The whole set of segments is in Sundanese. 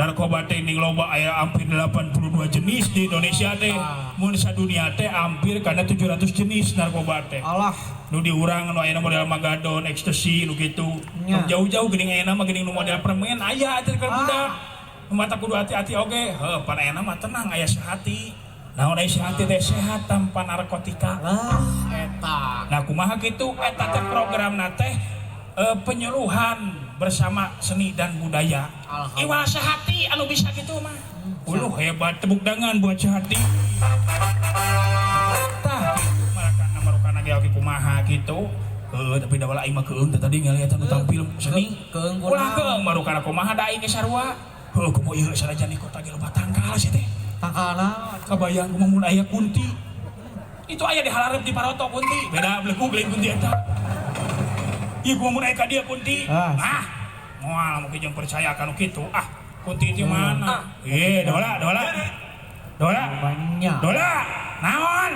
Narkoba teh ning loba, aya hampir 82 jenis di Indonesia teh. Mun sadunia teh hampir kana 700 jenis narkoba teh. Alah. Nu diurang nu ayeuna model Magadon, ekstasi nu kitu. Nya. Nu jauh-jauh geuning ayeuna mah geuning nu model permen aya teh keur budak. Nu mata kudu hati-hati oge. Heuh, pan ayeuna mah tenang aya Sehati. Naon aya Sehati teh? Sehat tanpa narkotika. Lah, eta. Nah, kumaha kitu eta teh programna teh penyuluhan bersama seni dan budaya. Alhamdulillah. Iwal Sehati anu bisa gitu mah. Uluh, hebat, tepuk tangan buat Sehati. Tah gitu marakana marukana ge oge kumaha gitu. Heuh, tapi da aing mah keung teh tadi ngaliat anu tampil seni. Keung Ulah kunaon? keung marukana kumaha da aing ge sarua. Heuh, kumaha ieu sanajan di kota ge loba tangkal sih teh. Tangkalna. Kabayang kumaha mun aya kunti. Itu aya di halarep di paroto kunti. Beda belekug lain kunti eta. Ieu kumaha mun aya ka dieu kunti? Ah. Ah, moal mungkin jeung percaya kanu kitu. Ah, kunti itu mana? Eh, dola, dola. Dola. Banyak. Dola. Naon?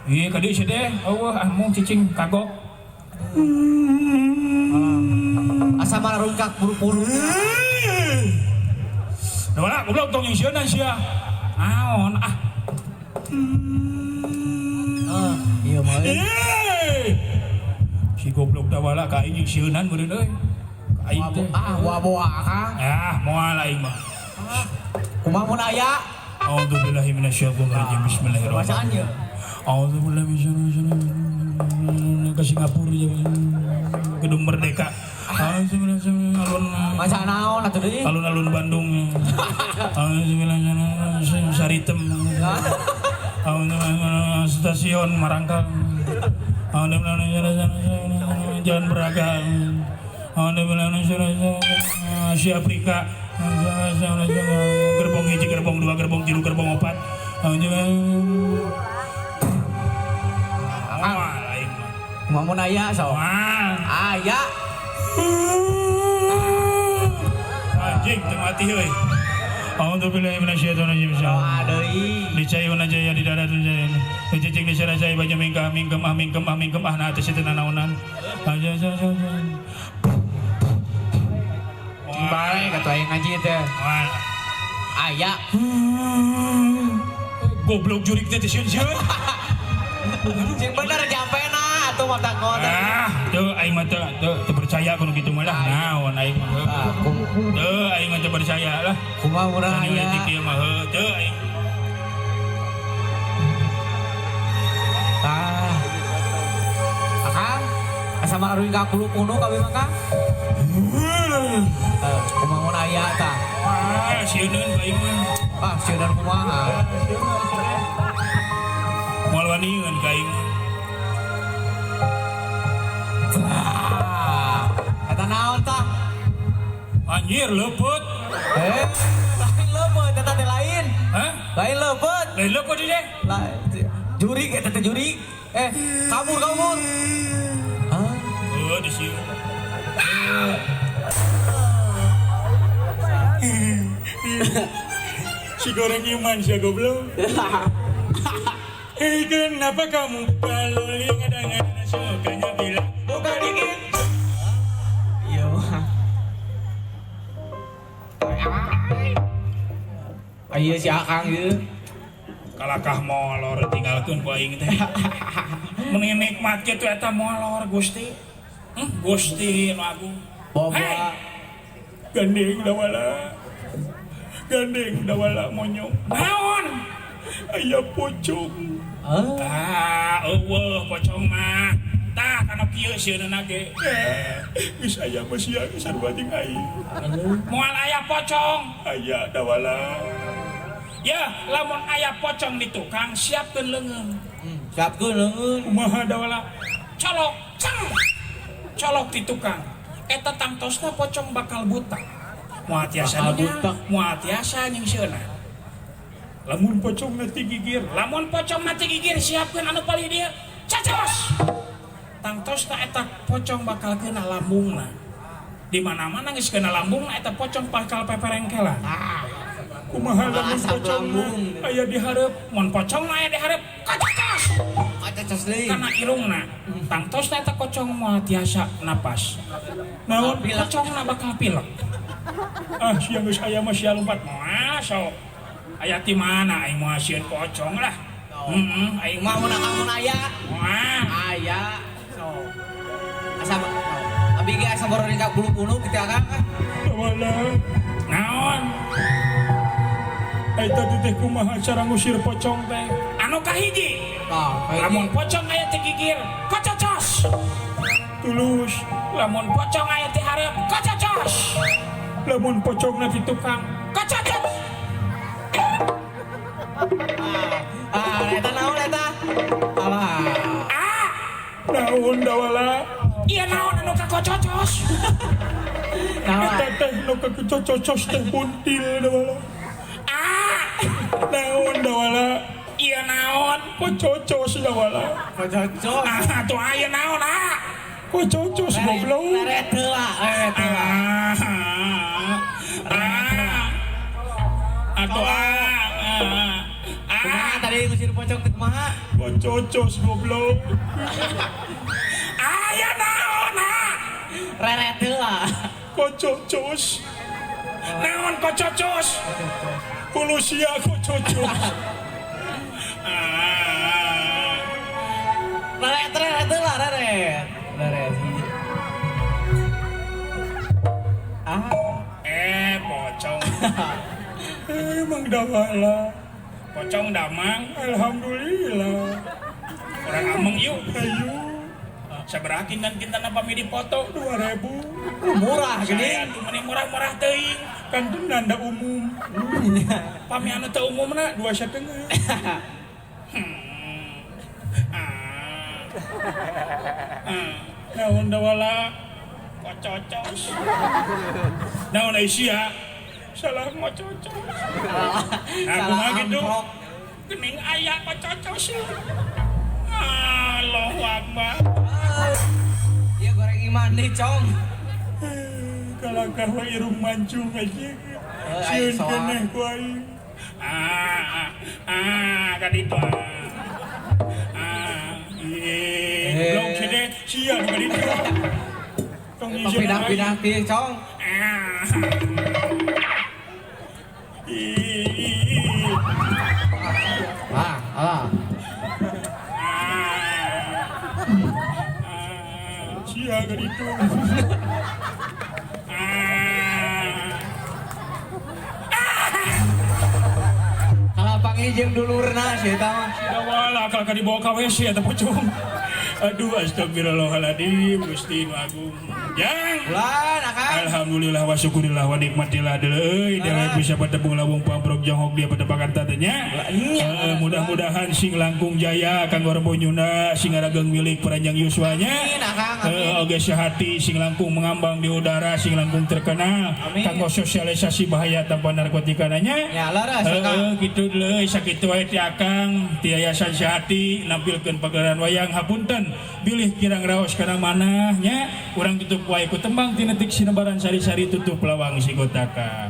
Ih, ka dieu sih teh. Eueuh, ah mung cicing kagok. Asa mararungkak buru-buru. Dola, goblok tong nyingsieunan sia. Naon? Ah. Ah, iya mah euy. Eh. Si goblok dawala ka aing nyingsieunan meureun euy. Ka aing teh. Ah, boa-boa Kang. Ah, moal aing mah. Kumaha mun aya? A'udzubillahi minasyaitonirrajim. Bismillahirrahmanirrahim. Bacaan ye. A'udzubillahi minasyaitonirrajim. Ke Singapura ya. Gedung Merdeka. A'udzubillahi alun Maca naon atuh deui? Alun-alun Bandung. A'udzubillahi Saritem. A'udzubillahi stasiun Marangkang. A'udzubillahi Jalan Braga. A'udzubillahi Asia Afrika. Gerbong hiji, gerbong dua, gerbong tilu, gerbong opat. A'udzubillahi. Moal aing mah. Kumaha mun aya sok? Moal. Aya. Anjing teu mati euy. A'udzubillahi minasyaitonirrajim. Doa deui. Dicayuna jaya di darat jaya. Dicicing di sana jaya baju mingkah mingkem ah mingkem ah mingkem ah nah teh teu nanaonan. Aja aja aja. Cing bae kata aing ngaji teh. Moal. Aya. Goblok jurik teh sieun-sieun. Cing bener jampena atuh mata ngod. Ah, teu aing mah teu teu teu percaya kudu kitu mah lah. Naon aing mah. Ah, Teu aing mah teu percaya lah. Kumaha mun Anu aya? kieu mah heuh teu aing. Tah. Akang, asa mararungkak bulu kuno kabeh mah Kang. Eh, kumaha mun aya tah? Ah, sieuneun ka aing mah. Ah, sieuneun kumaha? Moal waniun ka aing mah. Tah. Eta naon tah? Anjir leupeut. Eh, lain leupeut eta teh lain. Hah? Lain leupeut. Lain leupeut ieu teh. Lain jurig eta teh jurig. Eh, kabur kabur. Ah, Oh, di sini. Si goreng iman si goblok. Hei, kenapa kamu kalau lihat dengan sukanya bilang buka dikit. Iya mah. Ayo si Akang ieu. Kalakah molor tinggalkeun ku aing teh. Mending nikmat kitu eta molor Gusti. Gusti nu agung. Boba. Hei, gandeng dawala. Gandeng dawala monyong. Naon? Aya pocong. Ah, Ah, eueuh pocong mah. Tah kana kieu sieunna ge. Geus aya mah sia geus sarua jeung aing. Moal aya pocong. Aya dawala. Ya, lamun aya pocong di tukang siapkeun leungeun. Siapkeun leungeun. Kumaha dawala? Colok, ceng. Colok di tukang. Eta tangtosna pocong bakal buta. Moal tiasa Bakal nya, buta. moal tiasa nyingseuna. Lamun pocong mati gigir, lamun pocong mati gigir siapkeun anu palih dieu. Cacos. Tangtosna eta pocong bakal kena lambungna. Di mana-mana geus kena lambungna eta pocong bakal peperengkelan. Ah, Kumaha lamun Asap pocong lambung. aya di hareup, mun pocong aya di hareup, kacacos. Kacacos deui. Kana irungna. Tangtosna eta pocong moal tiasa napas. Naon Pilek. Pocongna bakal pilek. Ah, sia geus aya mah sia lompat moal sok. Aya ti mana aing moal sieun pocong lah. Heeh, aing Mah mun akang mun aya. Moal. Aya. Sok. Asa abi ge asa bororing ka bulu punuk kitu akang ah. Wala. Naon? Eta teh kumaha cara ngusir pocong teh? Anu kahiji. Tah, Lamun pocong aya ti gigir, kococos. Tulus. Lamun pocong aya ti hareup, kococos. Lamun pocong na ti tukang, kococos. Ah, eta naon eta? Alah. Ah, naon dawala? Iya naon anu kakococos? Naon? Eta teh nu kakococos teh puntil dawala. Ah, naon dawala? Iya naon? Kococos dawala. Kococos. Ah, tuh aya naon ah? Kococos goblok. Leret heula, leret heula. Ah, ah, atuh ah, ah, Kumaha ah, tadi ngusir pocong teh kumaha? kococos goblok. Aya naon ah? Reret heula. Kococos. Naon kococos? Kulusia kococos. Ah, Reret reret heula, reret. Reret. Ah. Pocong. Emang dawala. Pocong damang, alhamdulillah. Orang ameng yuk. Ayo. Sabaraha kinten-kinten pami dipoto? 2000. Murah gini. Saya tuh meni murah-murah teuing. Kan tuh nanda umum. Pami anu teu umumna 2,5. Hmm. Ah. Ah. Naon dawala? Kococos. Naon Aisyah? Salah ngococos. Nah, Salah kumaha gitu? amplop. Gening aya kococos. Allahu Akbar. Iya goreng iman nih, Cong. Kalakah we irung mancung aja. Eh, Sieun aing soang. keneh ku aing. Ah, ah, ka ditu. Ah, ih, goblok si deh, sia nu ka ditu. Tong nyieun Pindah-pindah ti, Cong. Ah. Ih. Ah, ah. Ah. Ah, sia ka ditu. Ah. Kalau panggil jeung dulurna si eta mah. Dawala kalau dibawa ka WC eta pocong. Aduh astagfirullahaladzim Gusti nu agung. Jang. Bulan akang. Alhamdulillah wa syukurillah wa nikmatillah deuleu euy dewek bisa patepung lawung pamprok jonghok dia patepakan tatanya. Nya. Mudah-mudahan sing langkung jaya kanggo Rebo Nyunda sing arageng milik peranjang yuswanya. Amin, akang, amin. Oge sehati sing langkung mengambang di udara sing langkung terkenal Amin. kanggo sosialisasi bahaya tanpa narkotika nanya. Ya leres akang. Heeh kitu deuleu sakitu wae ti akang ti Yayasan Sehati nampilkeun pagelaran wayang hapunten bilih kirang raos kana manah nya urang tutup wae ku tembang tinetik sinebaran sari-sari tutup lawang sigotaka.